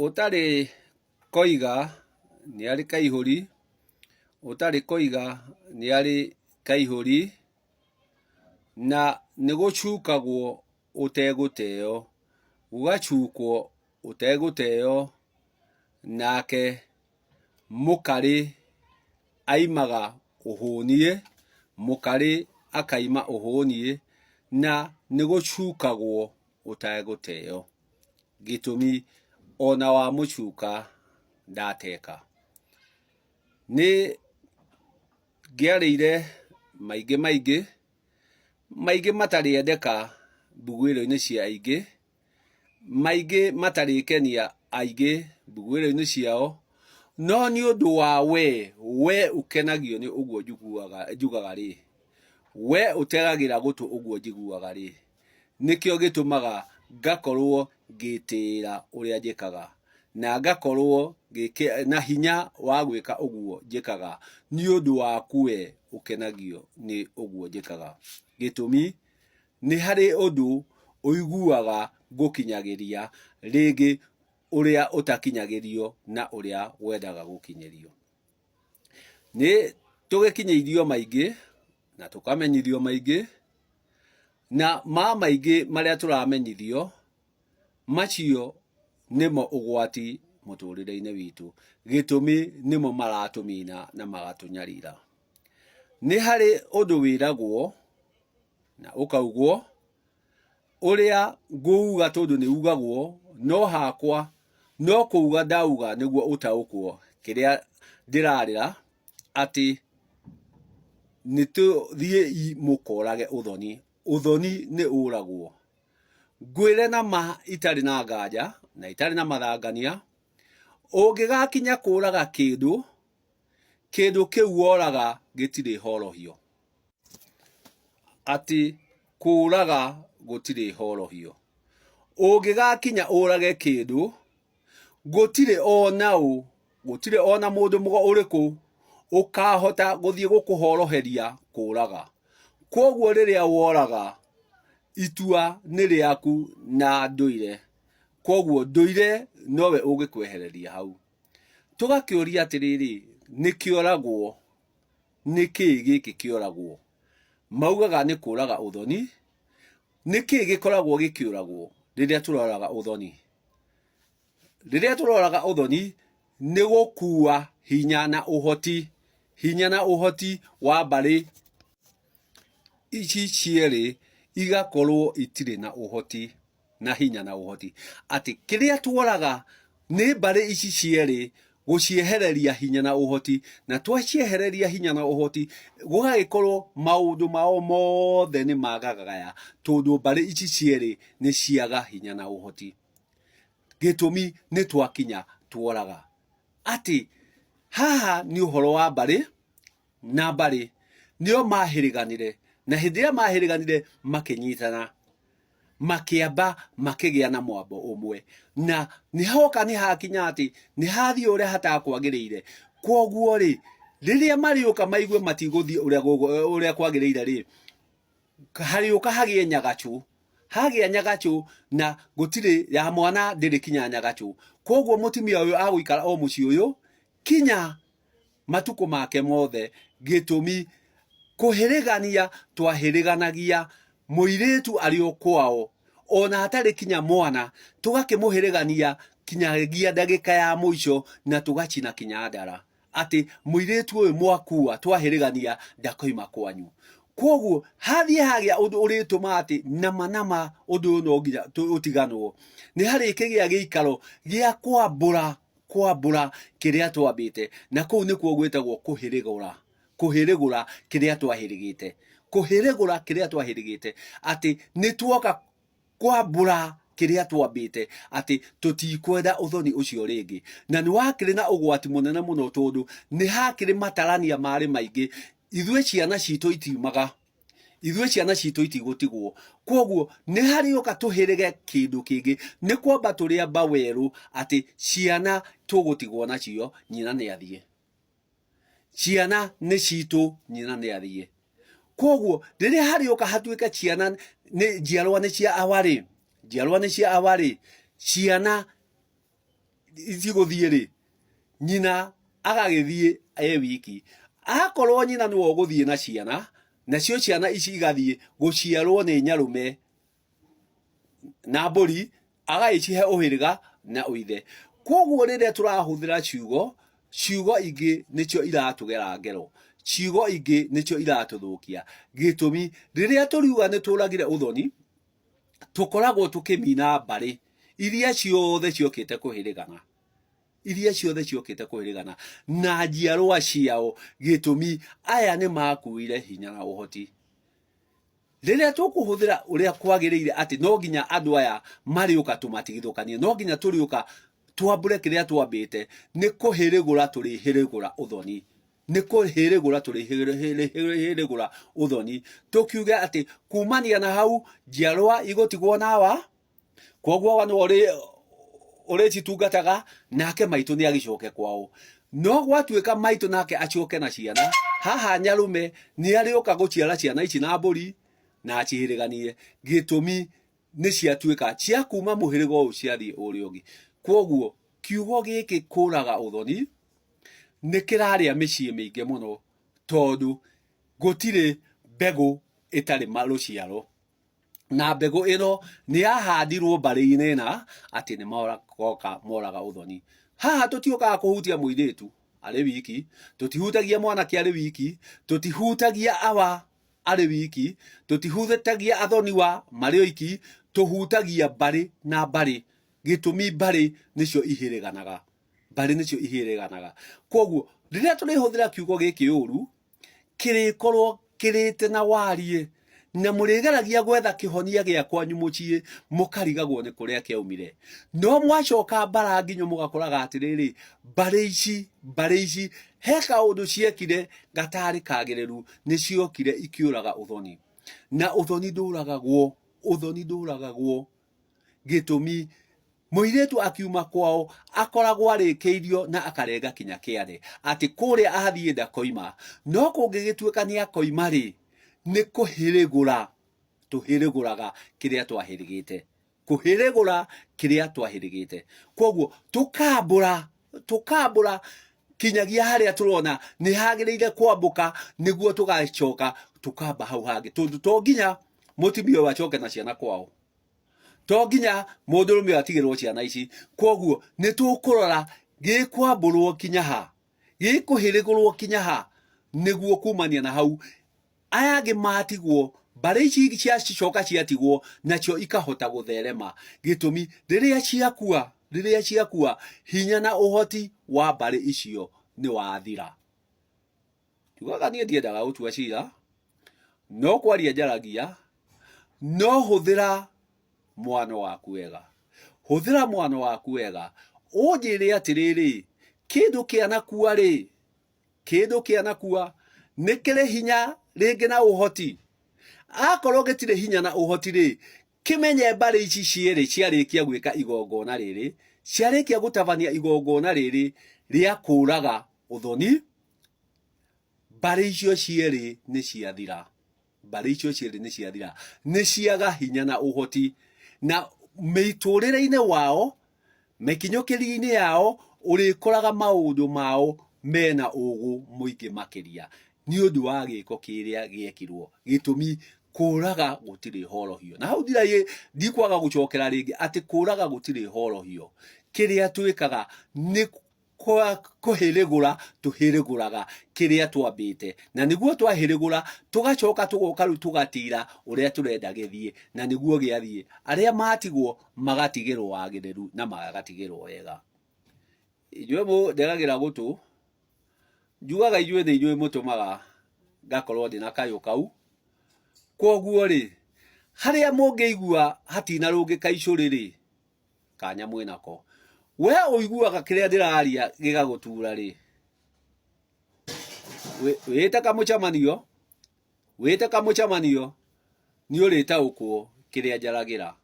Ũtarĩ koiga nĩarĩ kaihũri, ũtarĩ koiga nĩarĩ kaihũri, na nĩgũcukagwo ũtegũteo, gũgacukwo ũtegũteo, nake mũkarĩ aimaga ũhũniĩ, mũkarĩ akaima ũhũniĩ, na nĩgũcukagwo ũtegũteo. Gĩtũmi ona wamũcuka ndateka. Nĩ ngĩarĩire maingĩ maingĩ, maingĩ matarĩendeka mbuguĩro-inĩ cia aingĩ, maingĩ matarĩkenia aingĩ mbuguĩro-inĩ ciao, no nĩ ũndũ wa we, we ũkenagio nĩ ũguo njiguaga njugaga rĩ, we ũtegagĩra gũtũ ũguo njiguaga rĩ, Nĩkĩo gĩtũmaga ngakorwo ngĩtĩĩra ũrĩa njĩkaga, na ngakorwo na hinya wa gwĩka ũguo njĩkaga nĩ ũndũ waku we ũkenagio nĩ ũguo njĩkaga. Gĩtũmi, nĩ harĩ ũndũ ũiguaga ngũkinyagĩria rĩngĩ ũrĩa ũtakinyagĩrio na ũrĩa wendaga gũkinyĩrio. Nĩ tũgĩkinyĩirio maingĩ na tũkamenyithio maingĩ, na ma maingĩ marĩa tũramenyithio, macio nĩmo ũgwati mũtũrĩre-inĩ witũ. Gĩtũmi nĩmo maratũmina na magatũnyarira. Nĩ harĩ ũndũ wĩragwo na ũkaugwo, Ũrĩa ngũuga tondũ nĩ ugagwo, no hakwa no kũuga ndauga nĩguo ũtaũkwo kĩrĩa ndĩrarĩra atĩ nĩ tũthiĩi mũkorage ũthoni. Ũthoni nĩ ũragwo. Ngwĩre na ma itarĩ na nganja na itarĩ na mathangania, ũngĩgakinya kũraga kĩndũ, kĩndũ kĩu woraga gĩtirĩ horohio. Atĩ kũũraga gũtirĩ horohio. Ũngĩgakinya ũrage kĩndũ, gũtirĩ ona ũ, gũtirĩ ona mũndũ mũgo ũrĩkũ ũkahota gũthiĩ gũkũhoroheria kũũraga. Kwoguo rĩrĩa woraga, itua nĩ rĩaku na ndũire. Kwoguo ndũire nowe ũngĩkwehereria hau. Tũgakĩũria atĩrĩrĩ, nĩkĩoragwo Nĩ kĩĩ gĩkĩ kĩoragwo? Maugaga nĩ kũraga ũthoni. Nĩ kĩĩ gĩkoragwo gĩkĩũragwo rĩrĩa tũroraga ũthoni? Rĩrĩa tũroraga ũthoni nĩ gũkua hinya na ũhoti, hinya na ũhoti wa mbarĩ ici cierĩ igakorwo itirĩ na ũhoti. na hinya na ũhoti atĩ kĩrĩa tuoraga nĩ mbarĩ ici cierĩ gũciehereria hinya na ũhoti, na twaciehereria hinya na ũhoti gũgagĩkorwo maũndũ mao mothe nĩ magagaya tondũ mbarĩ ici cierĩ nĩ ciaga hinya na ũhoti. Gĩtũmi nĩ twakinya tuoraga atĩ haha nĩ ũhoro wa mbarĩ na mbarĩ nĩo mahĩrĩganire, na hĩndĩ ĩrĩa mahĩrĩganire makĩnyitana, makĩamba makĩgĩa na mwambo ũmwe, na nĩ hoka nĩ hakinya atĩ nĩ hathiĩ ũrĩa hatakwagĩrĩire. Kwoguo rĩ, rĩrĩa marĩũka maigue matigũthiĩ ũrĩa ũrĩa kwagĩrĩire rĩ, harĩũka hagĩe nyagacũ, hagĩa nyagacũ na gũtirĩ ya mwana ndĩrĩ kinya nyagacũ. Kwoguo mũtumia ũyũ agũikara o mũciĩ ũyũ kinya matukũ make mothe. Gĩtũmi, kũhĩrĩgania twahĩrĩganagia mũirĩtu arĩ o kwao, ona atarĩ kinya mwana, tũgakĩmũhĩrĩgania kinyagia ndagĩka ya mũico na tũgacina kinya ndara, atĩ mũirĩtu ũyũ mwakua twahĩrĩgania ndakoima kwanyu. Kwoguo hathiĩ hagĩa ũndũ ũrĩtũma atĩ nama nama ũndũ ũyũ no nginya ũtiganwo, nĩ harĩkĩgĩa gĩikaro gĩa kwambũra kwambũra kĩrĩa twambĩte, na kũu nĩkuo gwĩtagwo kũhĩrĩgũra, kũhĩrĩgũra kĩrĩa twahĩrĩgĩte, kũhĩrĩgũra kĩrĩa twahĩrĩgĩte, atĩ nĩ tuoka kwambũra kĩrĩa twambĩte, atĩ tũtikwenda ũthoni ũcio rĩngĩ. Na nĩ wakĩrĩ na ũgwati mũnene mũno tondũ nĩ hakĩrĩ matarania marĩ maingĩ, ithuĩ ciana citũ itiumaga ithuĩ ciana citũ itigũtigwo. Kwoguo nĩ harĩũka tũhĩrĩge kĩndũ kĩngĩ, nĩ kwamba tũrĩamba werũ atĩ ciana tũgũtigwo nacio, nyina nĩ athiĩ. Ciana nĩ citũ, nyina nĩ athiĩ. Kwoguo rĩrĩa harĩũka hatuĩke ciana nĩ njiarwa nĩ cia awa rĩ, njiarwa nĩ cia awa rĩ, ciana cigũthiĩ rĩ, nyina agagĩthiĩ e wiki. Akorwo nyina nĩwe ũgũthiĩ na ciana, nacio ciana ici igathiĩ gũciarwo nĩ nyarũme na mbũri, agagĩcihe ũhĩrĩga na ũithe. Koguo rĩrĩa tũrahũthĩra ciugo, ciugo ingĩ nĩcio iratũgera ngero, ciugo ingĩ nĩcio iratũthũkia. Gĩtũmi, rĩrĩa tũriuga nĩ tũragire ũthoni, tũkoragwo tũkĩmina mbarĩ iria ciothe ciokĩte kũhĩrĩgana, iria ciothe ciokĩte kũhĩrĩgana na njiarwa ciao. Gĩtũmi, aya nĩ makuire hinya na ũhoti. Rĩrĩa tũkũhũthĩra ũrĩa kwagĩrĩire atĩ no nginya andũ aya marĩũka tũmatigithũkanie, no nginya tũrĩũka twambũre kĩrĩa twambĩte, nĩ kũhĩrĩgũra tũrĩhĩrĩgũra ũthoni. Nĩ kũhĩrĩgũra tũrĩhĩrĩgũra ũthoni. Tũkiuge atĩ kumania na hau njiarwa igũtigwo na awa, koguo awa nĩwe ũrĩcitungataga, nake maitũ nĩ agĩcoke kwao. No gwatuĩka maitũ nake acoke na ciana, haha nyarũme nĩ arĩũka gũciara ciana ici na mbũri na acihĩrĩganie. Gĩtũmi nĩ ciatuĩka cia kuma mũhĩrĩga ũyũ ciathiĩ ũrĩa ũngĩ. Koguo kiugo gĩkĩ kũraga ũthoni nĩ kĩrarĩa mĩciĩ mĩingĩ mũno, tondũ gũtirĩ mbegũ ĩtarĩ rũciaro. Na mbegũ ĩno nĩ yahandirwo mbarĩ-inĩ na atĩ nĩ moka moraga ũthoni. Haha tũtiũkaga kũhutia mũirĩtu arĩ wiki, tũtihutagia mwanake arĩ wiki, tũtihutagia awa arĩ wiki, tũtihutagia athoniwa marĩ oiki, tũhutagia mbarĩ na mbarĩ. Gĩtũmi mbarĩ nĩcio ihĩrĩganaga, mbarĩ nĩcio ihĩrĩganaga. Koguo rĩrĩa tũrĩhũthĩra kiugo gĩkĩ ũru, kĩrĩkorwo kĩrĩte na wariĩ, na mũrĩgeragia gwetha kĩhonia gĩa kwanyu mũciĩ, mũkarigagwo nĩ kũrĩa kĩaumire. No mwacoka mbara nginyo mũgakoraga atĩrĩrĩ, mbarĩ ici, mbarĩ ici, he kaũndũ ciekire gatarĩ kagĩrĩru, nĩ ciokire ikĩũraga ũthoni. Na ũthoni ndũragagwo, ũthoni ndũragagwo. Gĩtũmi, mũirĩtu akiuma kwao akoragwo arĩkĩirio na akarenga kinya kĩande atĩ kũrĩa athiĩ ndakoima. No kũngĩgĩtuĩka nĩ akoima rĩ, nĩ kũhĩrĩgũra tũhĩrĩgũraga kĩrĩa twahĩrĩgĩte, kũhĩrĩgũra kĩrĩa twahĩrĩgĩte. Kwoguo tũkambũra, tũkambũra kinyagia harĩa tũrona nĩ hagĩrĩire kwambũka, nĩguo tũgacoka tũkamba hau hangĩ, tondũ to nginya mũtumia ũyũ acoke na ciana kwao, to nginya mũndũrũme ũyũ atigĩrwo ciana ici. Kwoguo nĩ tũkũrora gĩkwambũrwo kinya ha, gĩkũhĩrĩgũrwo kinya ha, nĩguo kumania na hau aya angĩ matigwo, mbarĩ ici ciacoka ciatigwo nacio ikahota gũtherema. Gĩtũmi, rĩrĩa ciakua, rĩrĩa ciakua hinya na ũhoti wa mbarĩ icio nĩ wathira. Njugaga niĩ ndiendaga gũtua cira, no kwaria njaragia, no hũthĩra mwana waku wega, hũthĩra mwana waku wega, ũnjĩre atĩrĩrĩ, kĩndũ kĩanakua rĩ, kĩndũ kĩanakua nĩ kĩrĩ hinya rĩngĩ na ũhoti? Akorwo gĩtirĩ hinya na ũhoti rĩ, kĩmenye mbarĩ ici cierĩ ciarĩkia gwĩka igongona rĩrĩ, ciarĩkia gũtabania igongona rĩrĩ rĩa kũraga ũthoni, mbarĩ icio cierĩ nĩ ciathira, mbarĩ icio cierĩ nĩ ciathira, nĩ ciaga hinya na ũhoti, na mĩtũrĩre-inĩ wao, mĩkinyũkĩrie-inĩ yao, ũrĩkoraga maũndũ mao mena ũgũ mũingĩ makĩria nĩ ũndũ wa gĩko kĩrĩa gĩekirwo. Gĩtũmi, kũraga gũtirĩ horohio. Na hau ndiraĩ ndikwaga gũcokera rĩngĩ atĩ kũraga gũtirĩ horohio. Kĩrĩa twĩkaga nĩ kũhĩrĩgũra tũhĩrĩgũraga kĩrĩa twambĩte, na nĩguo twahĩrĩgũra tũgacoka tũgoka rĩu tũgatira ũrĩa tũrenda gĩthiĩ, na nĩguo gĩathiĩ arĩa matigwo magatigĩrwo wagĩrĩru na magatigĩrwo wega. Inyuĩ mũndegagĩra gũtũ, njugaga inyuĩ nĩ inyuĩ mũtũmaga ngakorwo ndĩna kayũ kau. Kwoguo rĩ, harĩa mũngĩigua hatinarũngĩka icũrĩ rĩ, kanya mwĩnako. We ũiguaga kĩrĩa ndĩraria gĩgagũtura rĩ, wĩte kamũcemanio, wĩte kamũcemanio, nĩ ũrĩtaũkwo kĩrĩa njaragĩra.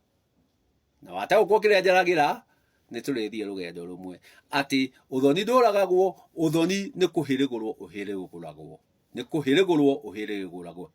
Na wataũkwo kĩrĩa njaragĩra, nĩ tũrĩthiĩ rũgendo rũmwe. Atĩ ũthoni ndũragagwo, ũthoni nĩ kũhĩrĩgũrwo ũhĩrĩgũragwo. Nĩ kũhĩrĩgũrwo ũhĩrĩgũragwo.